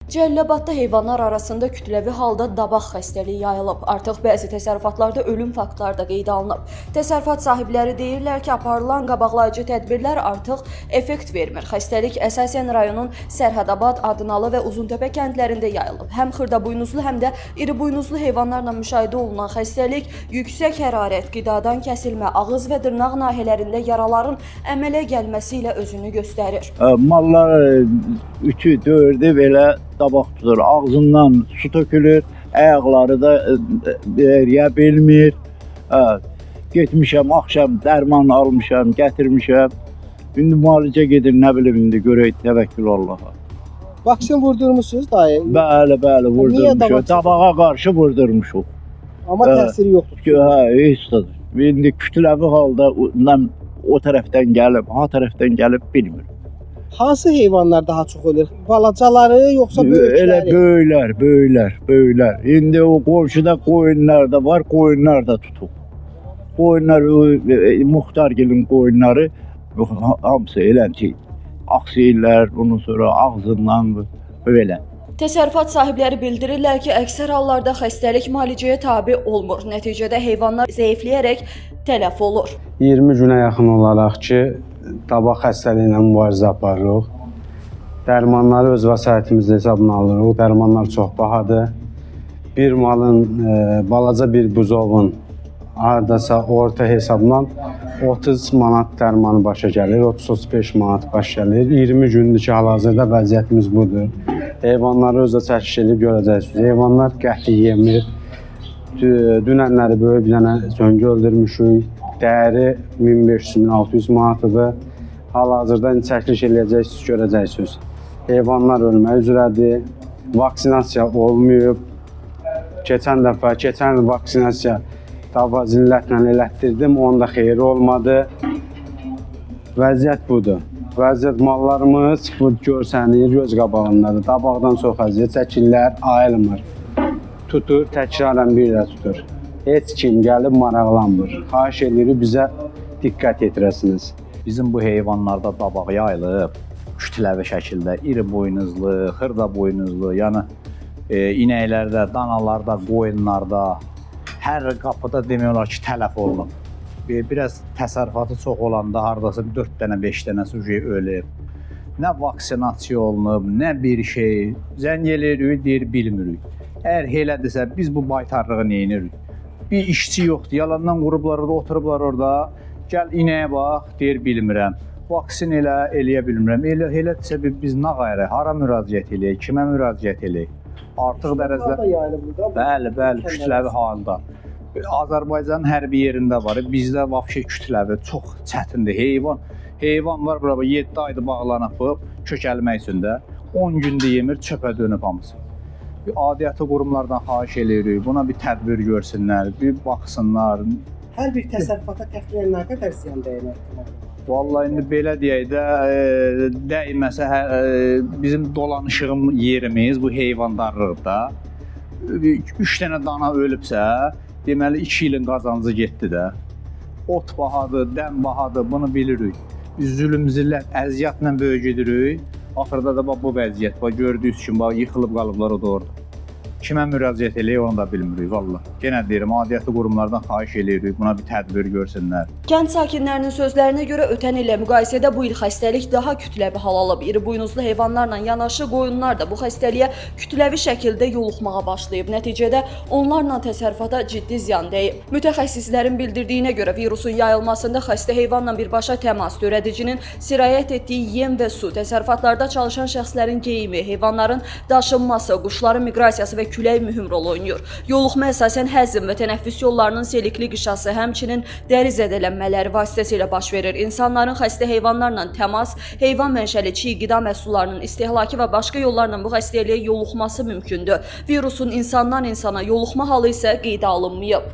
Cəlilabadda heyvanlar arasında kütləvi halda dabaq xəstəliyi yayılıb. Artıq bəzi təsərrüfatlarda ölüm faktları da qeydə alınıb. Təsərrüfat sahibləri deyirlər ki, aparılan qabaqlayıcı tədbirlər artıq effekt vermir. Xəstəlik əsasən rayonun Sərhədabad, Adınalı və Uzuntəpə kəndlərində yayılıb. Həm xırdabuynuzlu, həm də iribuynuzlu heyvanlarla müşahidə olunan xəstəlik yüksək hərarət, qidadan kəsilmə, ağız və dırnaq nahiyələrində yaraların əmələ gəlməsi ilə özünü göstərir. Mallar 3-ü, 4-ü belə dabaq tutur. Ağzından su tökülür, ayaqları da eriyə bilmir. Getmişəm, axşam dərman almışam, gətirmişəm. İndi müalicə gedir, nə bilim indi görək, təvəkkül Allaha. Vaksin vurdurmusunuz dayı. Bəli, bəli, Niyə vurdurmuşuq. dabaq? Dabağa qarşı vurdurmuşuq. Amma Hə. təsiri yoxdur. Hə, heç də. İndi kütləvi halda o tərəfdən gəlib, ha tərəfdən gəlib bilmirəm. Hansı heyvanlar daha çox ölür? Balacaları yoxsa Elə böyükləri? böyüklər, böyüklər, böyüklər. İndi o qonşuda qoyunlar da var, qoyunlar da tutub. Qoyunlar, Muxtargilin qoyunları hamısı elə ki, axsıyırlar, bundan sonra ağzından belə. Təsərrüfat sahibləri bildirirlər ki, əksər hallarda xəstəlik müalicəyə tabe olmur. Nəticədə heyvanlar zəifləyərək tələf olur. 20 günə yaxın olaraq ki, dabaq xəstəliyi ilə mübarizə aparırıq. Dərmanları öz vəsaitimizlə hesabına alırıq. Dərmanlar çox bahadır. Bir malın, balaca bir buzovun hardasa orta hesabla 30 manat dərmanı başa gəlir, 30-35 manat baş gəlir. 20 gündür ki, hal-hazırda vəziyyətimiz budur. Heyvanları özə çəkiş edib görəcəksiniz. Heyvanlar qəti yemir. Dünənləri böyük bir dənə zöngü öldürmüşük. Dəyəri 1500-1600 manatıdır. Hal-hazırda indi çəkiliş eləyəcəksiniz, görəcəksiniz. Heyvanlar ölmək üzrədir. Vaksinasiya olmayıb. Keçən dəfə, keçən il vaksinasiya dava zillətlə elətdirdim, onun da xeyri olmadı. Vəziyyət budur. Vəziyyət mallarımız bu görsənir, göz qabağındadır. Dabaqdan çox əziyyət çəkirlər, ayılmır. Tutur, təkrarən bir də tutur. Heç kim gəlib maraqlanmır. Xahiş edirik bizə diqqət yetirəsiniz. Bizim bu heyvanlarda dabaq yayılıb kütləvi şəkildə iri buynuzlu, xırda buynuzlu, yəni inəklərdə, danalarda, qoyunlarda hər qapıda demək olar ki, tələf olunub. Biraz təsərrüfatı çox olanda hardasa 4 dənə, 5 dənəsi ölüb. Nə vaksinasiya olunub, nə bir şey. Zəng eləyirik, deyir bilmirik. Əgər elədirsə biz bu baytarlığı nə edirik? Bir işçi yoxdur, yalandan qurublar orada, oturublar orada. Gəl inəyə bax, deyir bilmirəm. Vaksin elə eləyə bilmirəm. Elə elədirsə biz nə qayrı, hara müraciət eləyək, kimə müraciət eləyək? Artıq dərəcədə Harda yayılıb burada? Bəli, bəli, kütləvi halda. Azərbaycanın hər bir yerində var. Bizdə vəbşe kütləvi çox çətindir. Heyvan var bura 7 aydır bağlanıb kökəlmək üçün də 10 gündür yemir, çöpə dönüb hamısı. Bir adiyyatı qurumlardan xahiş eləyirik, buna bir tədbir görsünlər, bir baxsınlar. Hər bir təsərrüfata təxminən nə qədər ziyan dəymək ehtimalı var? Vallahi indi belə deyək də, dəyməsə bizim dolanışığım yerimiz bu heyvandarlıqda. 3 dənə dana ölübsə, deməli 2 ilin qazancı getdi də. Ot bahadır, dən bahadır, bunu bilirik. Biz zülüm, zillət, əziyyətlə böyüdürük. Axırda da bax bu vəziyyət, bax gördüyünüz kimi bax yıxılıb qalıblar o da orada. Kimə müraciət eləyək onu da bilmirik vallah. Yenə deyirəm, adiyyatı qurumlardan xahiş eləyirik, buna bir tədbir görsünlər. Kənd sakinlərinin sözlərinə görə ötən illə müqayisədə bu il xəstəlik daha kütləvi hal alıb. İri buynuzlu heyvanlarla yanaşı qoyunlar da bu xəstəliyə kütləvi şəkildə yoluxmağa başlayıb. Nəticədə onlarla təsərrüfata ciddi ziyan dəyib. Mütəxəssislərin bildirdiyinə görə virusun yayılmasında xəstə heyvanla birbaşa təmas, törədicinin sirayət etdiyi yem və su, təsərrüfatlarda çalışan şəxslərin geyimi, heyvanların daşınması, quşların miqrasiyası və külək mühüm rol oynayır. Yoluxma əsasən həzm və tənəffüs yollarının selikli qişası, həmçinin dəri zədələnmələri vasitəsilə baş verir. İnsanların xəstə heyvanlarla təmas, heyvan mənşəli çiğ qida məhsullarının istehlakı və başqa yollarla bu xəstəliyə yoluxması mümkündür. Virusun insandan insana yoluxma halı isə qeydə alınmayıb.